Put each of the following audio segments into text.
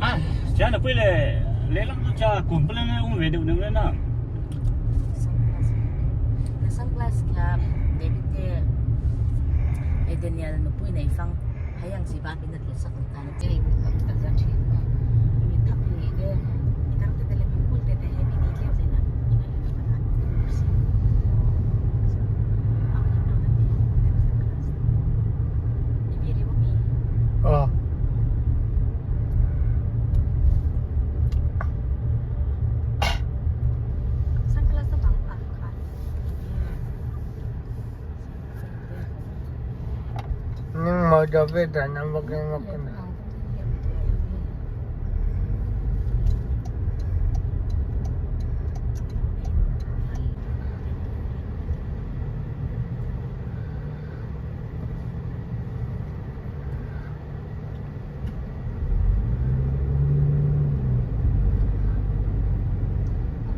Ah, siya na pwede. Lelang tu cha kumpul na um ve deuh nang na. Na sunglass kha David te e Daniel nupui nei fang hayang si ba pin na sak kan te mi ta za thin mi thak ni de Ờ. Nhưng mà cho biết là nó mất cái mất cái này.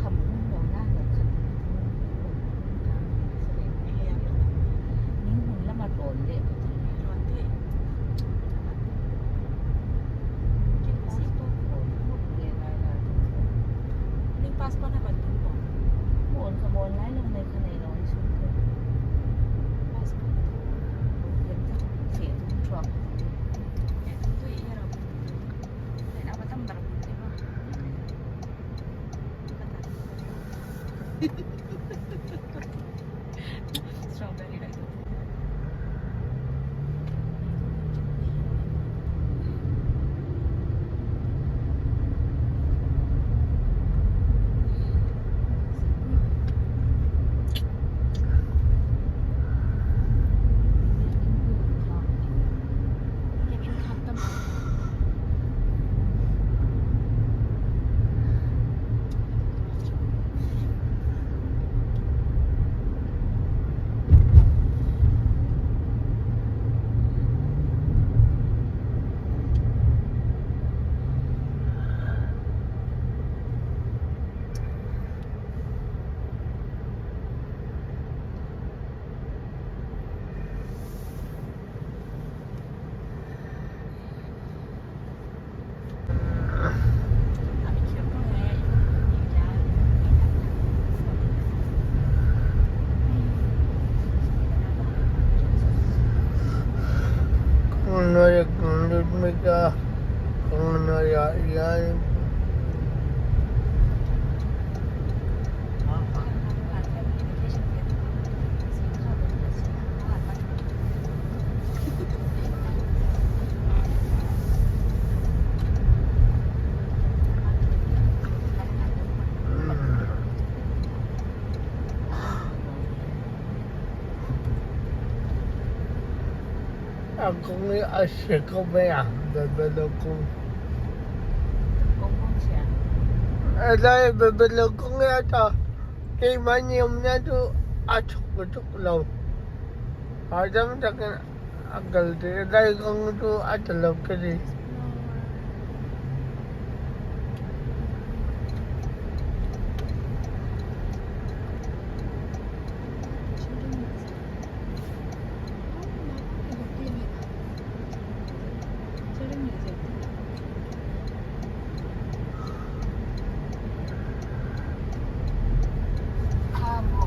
Khẩm lo na lo khat ning hun lama rawn leh Passport na ba ito po? Buon ka buon lai lang nei kha nei lo ni su ko Passport. Thia tum thuak Ito iya Strawberry right. Kung nói được mấy cái không nói ra ra 阿公你阿食过未啊？白白老公， 公公钱啊，那白白老公呀，他给买你们那都阿出个出楼，啊，咱们这个阿个的，那公都阿出楼个的。 kha mo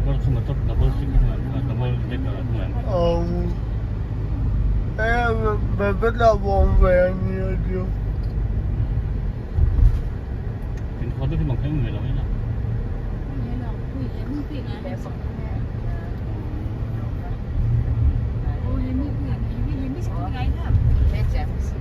Kalau semua tu double seat kan, double deck kan. 哦，哎，白白老公呗，你就。 Tin kho tu thì bằng cái người lo ni. Thế chém xí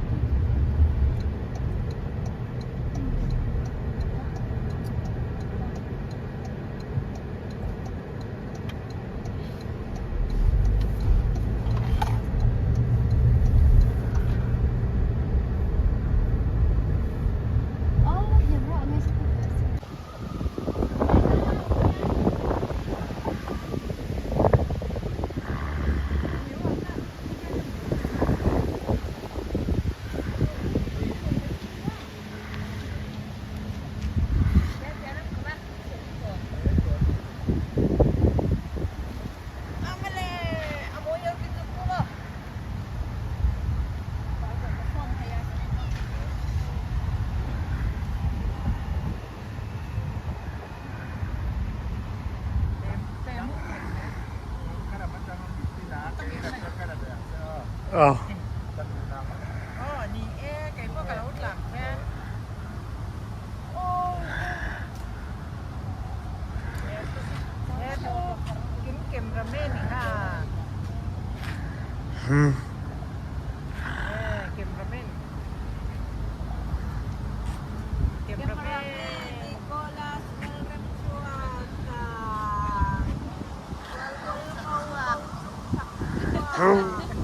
Ah. Hmm.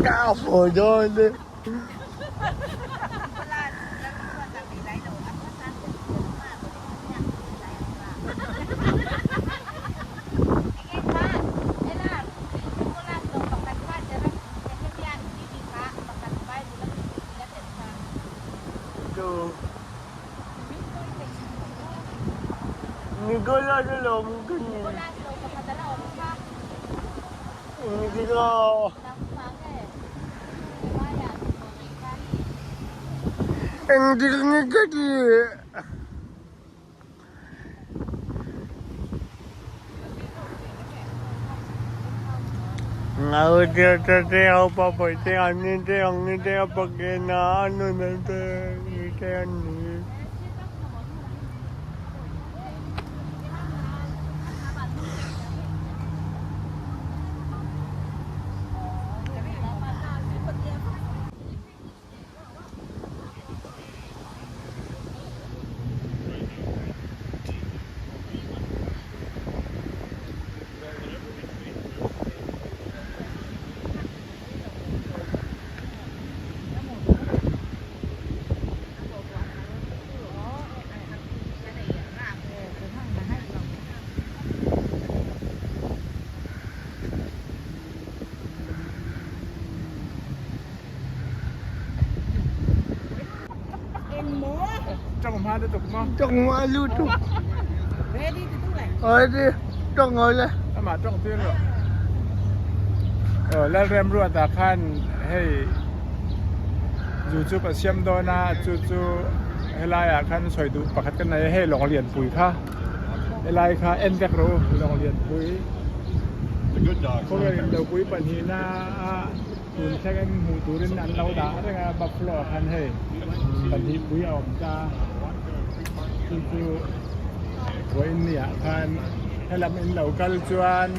Ka pho dawn e. Nicolas lawm ka ni. Nicolas. Engtik ni ka ti. Naute te apa te ani te angi te apa ke na anu na te ni te ani. Tawng hma lutuk. Ready tawng haw le. Amah tawng tir rawh. Aw Lalremruata khan hei zu chu ka siam dawn a chu chu helai ah khan sawi duh pakhat ka nei a hei lawng lianpui kha helai kha en vek rawh u lawng lianpui khawvel indopui pahnihna ah Tun thlengin hmuh turin an lo dah reng a, buffalo ah khan hei pahnihpui a awm ta, chu chu vawiin ni ah khan helam in lo kal chuan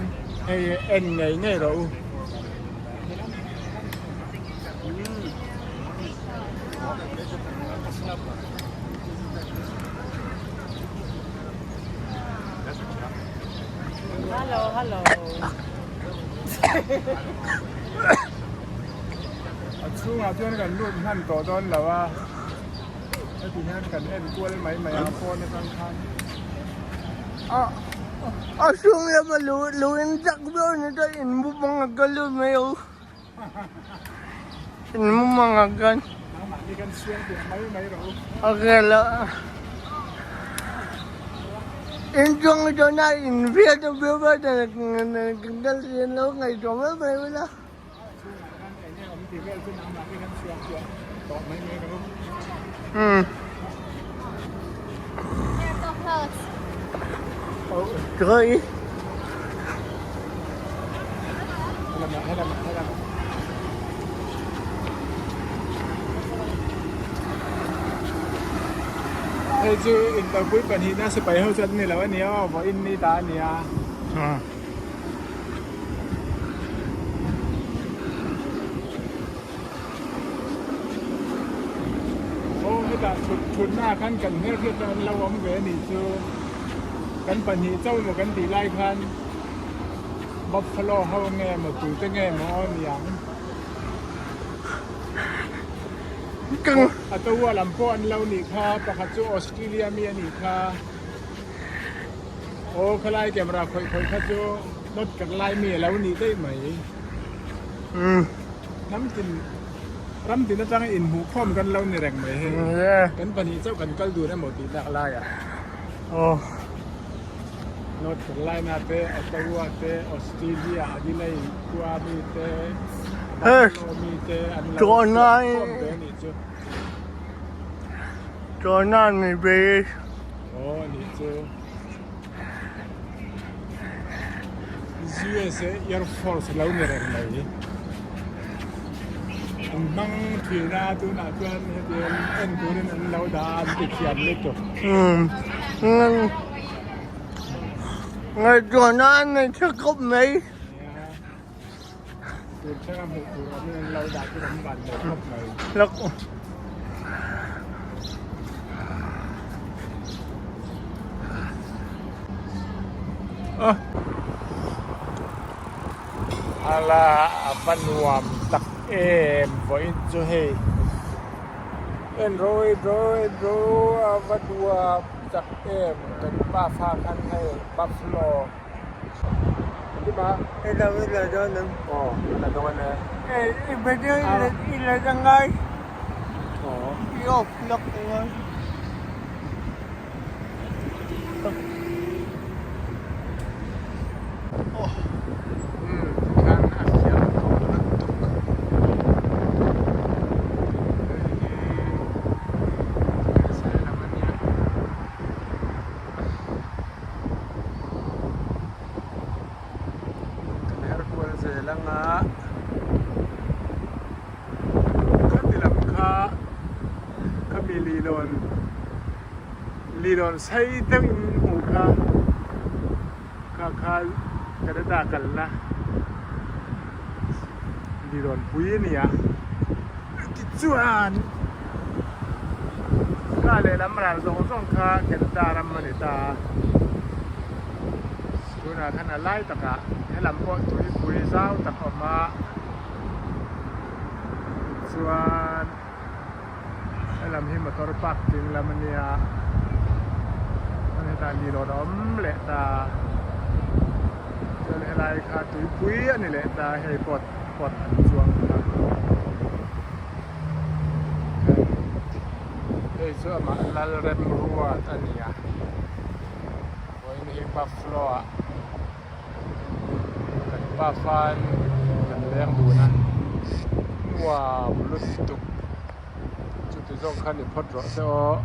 hei en ngei ngei rawh u. Hello hello. A chhungah chuan kan lut hman tawh dawn lo a, heti hian kan en kual mai mai a pawn atang khan. A a chhung lama lu lu in chak viau ni chuan in mu panga ka lut mai ang in mu panga khan. Nangmahni kan siam tih mai mai rawh u. A vel a. Inchung atana infiat a bial a kan kal hian lo ngaihtuah mai mai ula. Umm. Trời. Hei chu intawpui pahnihna sipai ho chu an ni lo a nia aw vawiin ni ta a nia. Aw hetah thut thutna ah khan kan hmelhriat chuan an lo awm ve a nih chu kan pahnih chauh emaw kan tih lai khan buffalo ho nge maw tute nge maw aw niang. A to lam pawh an lo nih kha, pakhat chu Australia mi a nih kha. Aw khalai camera khawih khawih kha chu North Carolina mi a lo nih daih mai. Hnam tin ram tin atanga inhmuh khawm kan lo ni reng mai hei. Kan pahnih chauh kan kal dun emaw tih lak laiah. North Carolina te, Ottawa te, Australia, Adelaide khua mi te, Buffalo mi te an lo chhuak khawm ve a nih chu. Chawhna ni ve. Aw a nih chu. USA Air Force lo ni reng mai. An hmang thin a tunah chuan hetiang en turin an lo dah a an ti thiam lutuk. Ngaihtuahna a nei tha khawp mai. Tun thlenga hmuh tur awmin an lo dah chu kan van lo khawp mai. Ala a va nuam tak em vawiin chu hei en ro en ro en ro a va nuam tak em kan pa fa khan hei buffalo Khan a fiah tawh lutuk hei hi USA lam a nia. Kan her kual zel anga khati lam kha khami lilawn lilawn sei deuh in hmuh kha kha kha Canada kalna lilawn pui a ni a tichuan kha lehlam ral zawng zawng kha Canada ram a ni ta a tunah khan a lai takah helam pawh tuipui zau tak a awm a tichuan helam hi motor park ding lam a nia chuan hetah lilawn a awm leh ta chuan helai kha tuipui a ni leh ta hei boat boat an chuang kha hei chu amah Lalremruat a ni a vawiin hi buffalo ah kan pa fan kan leng dun a nuam lutuk chuti zawng kha ni phawt rawh se aw.